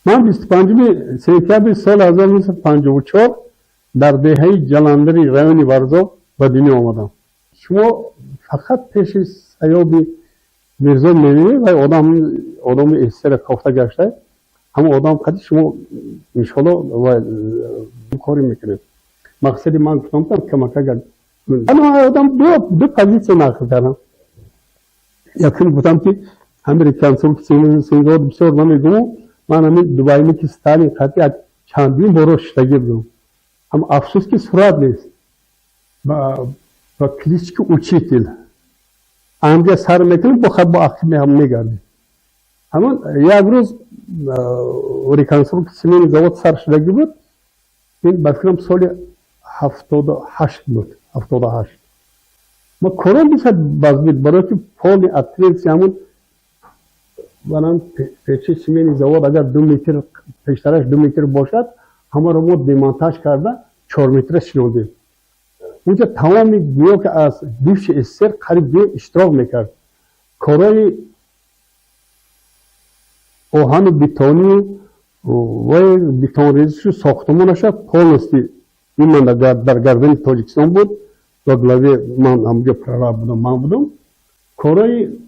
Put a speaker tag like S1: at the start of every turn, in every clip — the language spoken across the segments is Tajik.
S1: Ман 25 сентябри соли 1954 дар деҳаи Ҷаландари райони Варзоб ба дунё омадам. Шумо фақат пеши саёби Мирзо мебинед, вай одам, одами эҳсера кофта гашта, ҳамон одам қади шумо, иншолло, вай корӣ мекунед. Мақсади ман гуфтам, камакага одам ду позитсия нақл кардам. Якум, гуфтам, ки ҳамин реконструксия бисёр намегумам. Ман ҳамин двойники Сталин қати як чандин боро шиштагӣ будам. Ҳам афсӯс, ки сурат нест. Ба клички Учитель анҷа сар мекунем, бо хаб бо ақиб мегардем. Ҳамон як рӯз реконструксияи завод сар шудагӣ буд. Ин, ба фикрам, соли 78 буд, 78. Ма корон бисад базбид, барои ки полный отверстие ҳамун банан печи семенни завод, агар 2 метр пештараш, 2 метр бошад, ҳамаро мо демонтаж карда, 4 метра шинондем. Унҷа тамоми, гӯё ки аз бывший СССР қариб гӯё иштирок мекард. Корҳои оҳану бетонию вай бетонрезишу сохтмонаша полностью именно дар гардани Тоҷикистон буд. Во главе ман ҳамҷо прораб будам, ман будам. Корҳои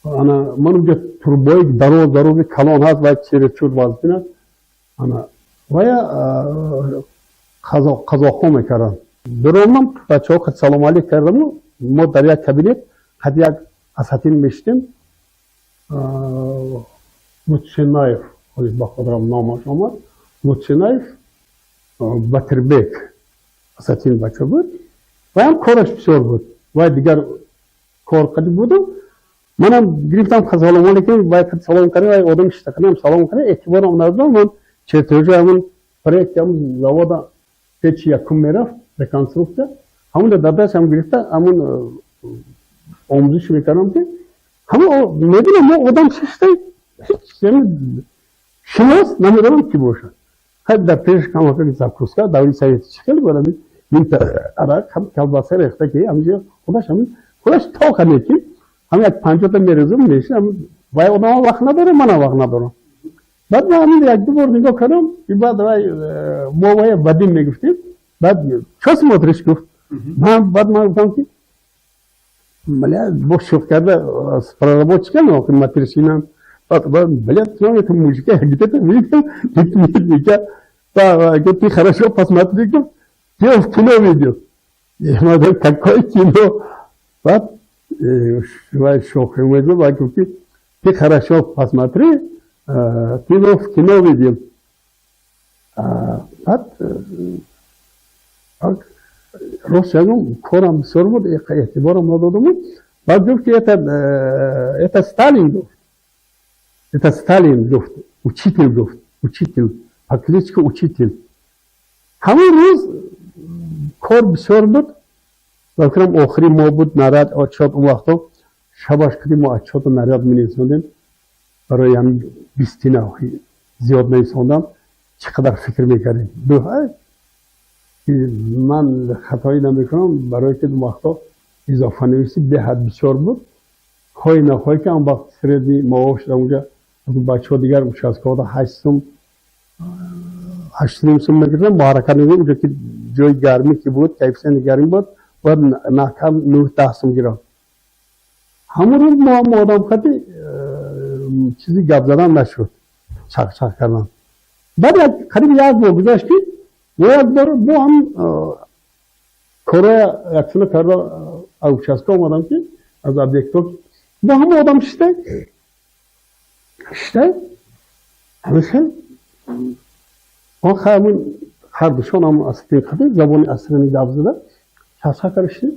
S1: ана ман унҷа трубои дароз дарози калон ҳаст, вай чересчур вазбин аст, ана вая қазоқҳо мекарданд. Биромам, бачаҳо салому алейк кардаму, мо дар як кабинет қад як асатин мешидем. Мутсинаев, ба хотирам номаш омад, Мутсинаев Батирбек, асатин бача буд. Ваям кораш бисёр буд, вай дигар кор қади буду. Манам гирифтам, салому алейкум, вай салом кардем, вай одам шиста кардам, салом кардем, эътиборам надодам. Ман чертёжи ҳамун проекти ҳамун завода, печи якум мерафт реконструксия, ҳамун дар дастам гирифта, ҳамун омӯзиш мекардам, ки ҳамон мебинам, мо одам шишта, шинос намедонам, ки бошад. Хай, дар пеш камака закуска, даври совети чӣ хеле буд, нимта арақ, ҳам колбаса рехта, ки ҳамҷо худаш ҳамин худаш тоқа неки ҳам як 50-та мерезум меша. Вай одама вақт надорам, манам вақт надорам. Баъд ма ҳамин як ду бор нигоҳ кардам, баъд вай, мо вая Вадим мегуфтем, баъд «Чё смотришь?» гуфт. Ман баъд ман гуфтам, ки бля, бо шӯх карда с проработчиками матершинам: «Блядь, ну это мужика я где-то видел». Ты хорошо посмотри, ты его в кино видел. Я говорю: «Какое кино?» Баъд вай шӯхи мегуфт, вай гуфт, ки «Ты хорошо посмотри, ты его в кино видел». Баъд рост ягум, корам бисёр буд, эътиборам надодаму. Баъд гуфт, ки это Сталин, гуфт, это Сталин, гуфт, учитель, гуфт, учитель, по кличке Учитель. Ҳамон рӯз кор бисёр буд, ба фикрам, охири моҳ буд, наряд, отчёт. Он вақто шабаш кади мо отчёту наряд менависондем. Барои ҳамин бистина зиёд нависондам, чӣ қадар фикр мекардем. Ман хатоӣ намекунам, барое ки он вақто изофанависӣ беҳад бисёр буд. Хоҳӣ нахоҳӣ, ки он вақт средний маош дар онҷа бачаҳо дигар участкаҳода 8 сум, 8,5 сум мегирифтам. Бо ҳаракат мекунем, онҷо ки ҷои гармӣ ки буд, коэффисиенти гармӣ буд, бояд на кам 9-10 сум гирам. Ҳамон рӯз мо ҳам одам қади чизи гап задан нашуд, чақ-чақ кардан. Баъд як қариб як моҳ гузашт, ки мо як бор бо ҳам короя яксона карда, аз участка омадам, ки аз объектҳо, бо ҳама одам шишта шишта, ҳамин он ҳамун ҳардушон ҳам асатин қади забони асрини гап зада, чақ-чақ карда шидем.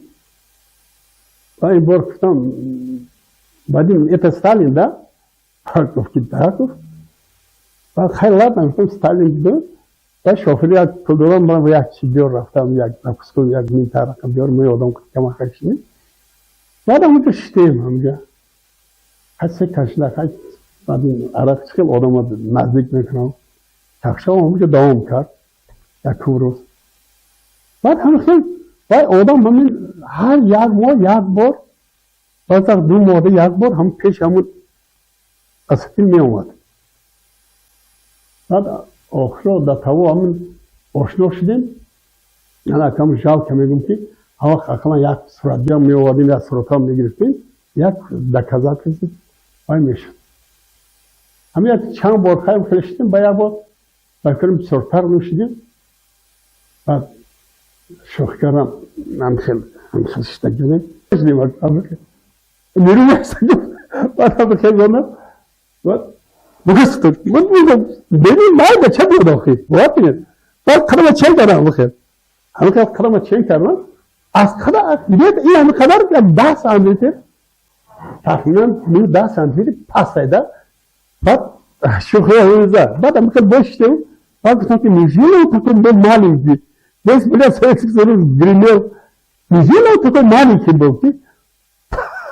S1: Ва ин бор гуфтам: «Вадим, это Сталин, да?» Гуфт, ки «Да», гуфт. Баъд хай, ладно, гуфтам, Сталин буд. Баъд шофери як пул додам, ман як чи биёр, рафтам, як закуска, як минта рақам биёр, мо одам камака шидем. Баъд ҳамонҷо шиштем, ҳамонҷа хай се кашида, хай баъд арақ чӣ хел одама наздик мекунам, чақчақ ҳамонҷо давом кард якум рӯз. Баъд ҳамин хел вай одам ҳамин ҳар як моҳ як бор, баъз вақт 2 моҳда як бор ҳам пеш ҳамун асатин меомад. Баъд охиро дар таво ҳамин ошно шудем. Ана акам жалко мегум, ки ҳавақт ақаллан як суратгирам меовардем, як суратҳам мегирифтем, як доказательство вай мешуд. Ҳамин як чанд бор хайм хеле шудем, ба як бор ба фикрам бисёртар нӯшидем. Баъд шӯхӣ кардам, ҳамхел ҳамхел шиштак ҷудем. Нерӯ баъд ҳамхел зонам. Баъд бебин, майда ча буд охи, бовар кунед. Баъд қадама чен кардам, бихел ҳамин қадама чен кардам, аз қада бидед, ин ҳамин қадар як 10 сантиметр, тахминан ну 10 сантиметр пастайда. Баъд шӯхӣ ҳамин, баъд ҳамин хел бошиштем. Баъд гуфтам, ки неужели он такой был маленький? Весь, блядь, Советский Союз гремел, неужели он такой маленький был?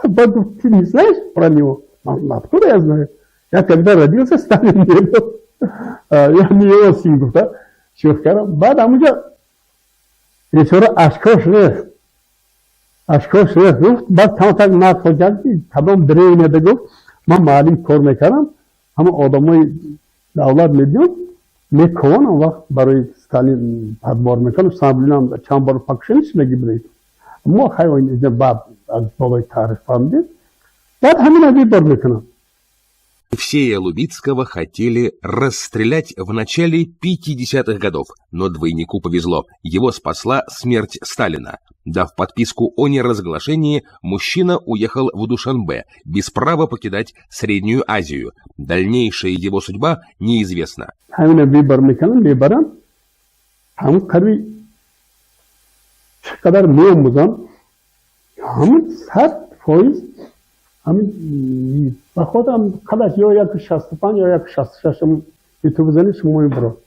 S1: Баъд гуфт: «Ты не знаешь про него?» Откуда я знаю? Я когда родился, Сталин не был. Я не его сын, гуфта. Шӯхӣ кардам. Баъд ҳамунҷо бечора ашкош рехт. Ашкош рехт, гуфт, баъд камтак нақл кард, ки кадом древняда, гуфт, ман муаллим кор мекардам, ҳама одамои давлат медиён, мекован, он вақт барои Сталин подбор мекунам, Сталинам чанд бор покушение шудаги будед. Мо хай баъд аз болои таърих фаҳмидем. Баъд ҳамина выбор мекунам.
S2: Евсея Лубицкого хотели расстрелять в начале 50-х годов, но двойнику повезло. Его спасла смерть Сталина. Дав подписку о неразглашении, мужчина уехал в Душанбе, без права покидать Среднюю Азию. Дальнейшая его судьба неизвестна.
S1: Ҳамина выбор мекунам, мебарам, ҳамун қариби чӣ қадар меомӯзам, ҳамун 100%, ҳамин ба худам қадаш ё 1,65 ё 1,66 ютуб бизанед, шумо мебаро,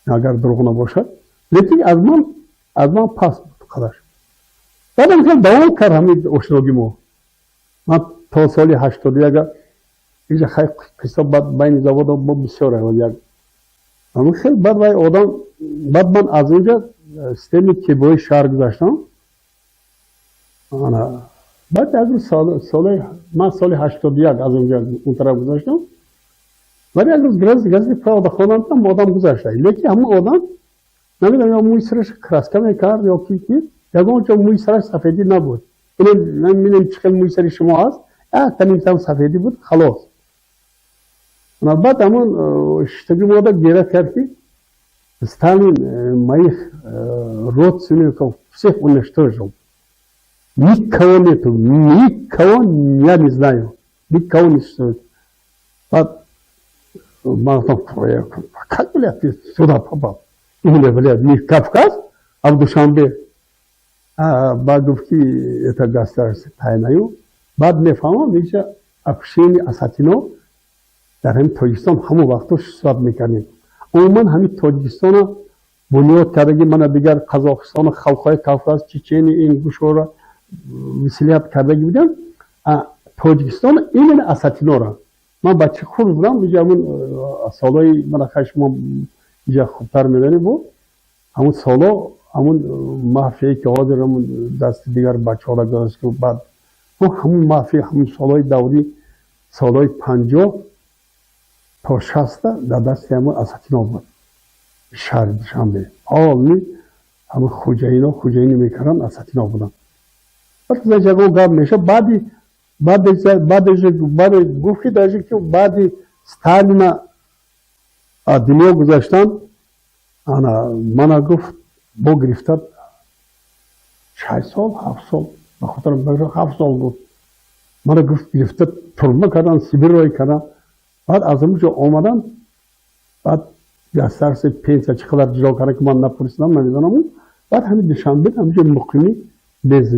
S1: агар дурӯғ набошад. Лекин аз ман паст буд қадаш. Баъдам хел давом кард ҳамин ошногӣ мо. Ман то соли 81 инҷа хай қисса баъд байни завода мо бисёр як ҳамин хел. Баъд вай одам, баъд ман аз онҷа системаи КБои шаҳр гузаштам. Ана баъд аз соли ман соли 81 аз онҷа он тараф гузаштам. Вале як рӯз газети «Правда» хондам, одам гузашта, лекин ҳамон одам намедонам, ё мӯи сараш краска мекард, ё ки ягон ҷо мӯи сараш сафедӣ набуд. Мебинем, чӣ хел мӯи сари шумо ҳаст, якта нимтам сафедӣ буд, халос. Баъд ҳамон шиштагӣ мода гира кард, ки Сталин моих родственников всех уничтожил. Никого нету, никого я не знаю, никого не существует. Баъд ман гуфтам: «Как, блядь, ты сюда попал? Именно, блядь, не в Кавказ, а в Душанбе». Баъд гуфт, ки это государственная тайнаю. Баъд мефаҳмам, инҷа общини асатино дар ҳамин Тоҷикистон ҳамон вақтҳо сӯҳбат мекардем. Умуман ҳамин Тоҷикистона бунёд кардаги, мана дигар Қазоқистону халқҳои Кавказ, Чечени, Ингушора выселять кардаги будем. Тоҷикистон именно асатинора. Ман бача хурд будам, инҷа ҳамун солҳои мана хай шумо инҷа хубтар медонед, бу ҳамун солҳо ҳамун мафияе, ки ҳозир ҳамун дасти дигар бачаҳоро гузашт, баъд ҳамун мафия ҳамун солҳои даври солҳои 50 то 60-та дар дасти ҳамун асатино буд. Шаҳри Душанбе ҳолни ҳамун хуҷаино хуҷаинӣ мекарданд, асатино буданд. Ягон гап меша, баъди баъди гуфт, ки даже ки баъди Сталина дунё гузаштан, ана мана гуфт, бо гирифта 6 сол, 7 сол, ба хотирам, 7 сол гуфт, мана гуфт, гирифта турма кардан, Сибир рой кардан. Баъд аз он ҷо омадан, баъд государство пенсия чӣ қадар ҷудо кардан, ки ман напурсидам, намедонам. Баъд ҳамин Душанбе ҳаминҷо муқимӣ без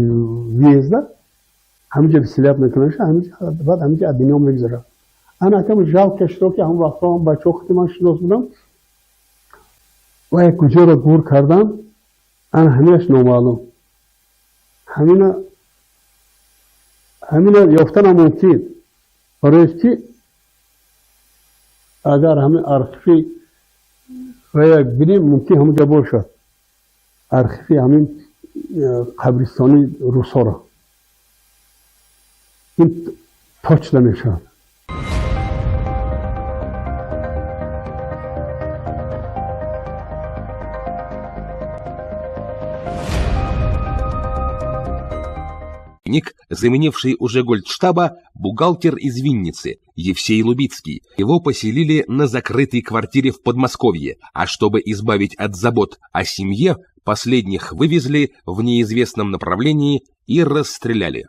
S1: въезда ҳаминҷо выселять мекунанд, баъд ҳаминҷо аз дунё мегузарад. Ана акам жалко шуд, ки ҳамон вақтҳо бачаҳо худи ман шинос будам ва як куҷоро гур кардан, ана ҳаминаш номаълум. Ҳамина ёфтанам мумкин, барои ки агар ҳамин архиви вая бинем, мумкин ҳамонҷо бошад, архиви ҳамин қабристони русоро, ин точно мешавад.
S2: Двойник, заменивший уже Гольдштаба, бухгалтер из Винницы, Евсей Лубицкий. Его поселили на закрытой квартире в Подмосковье, а чтобы избавить от забот о семье, последних вывезли в неизвестном направлении и расстреляли.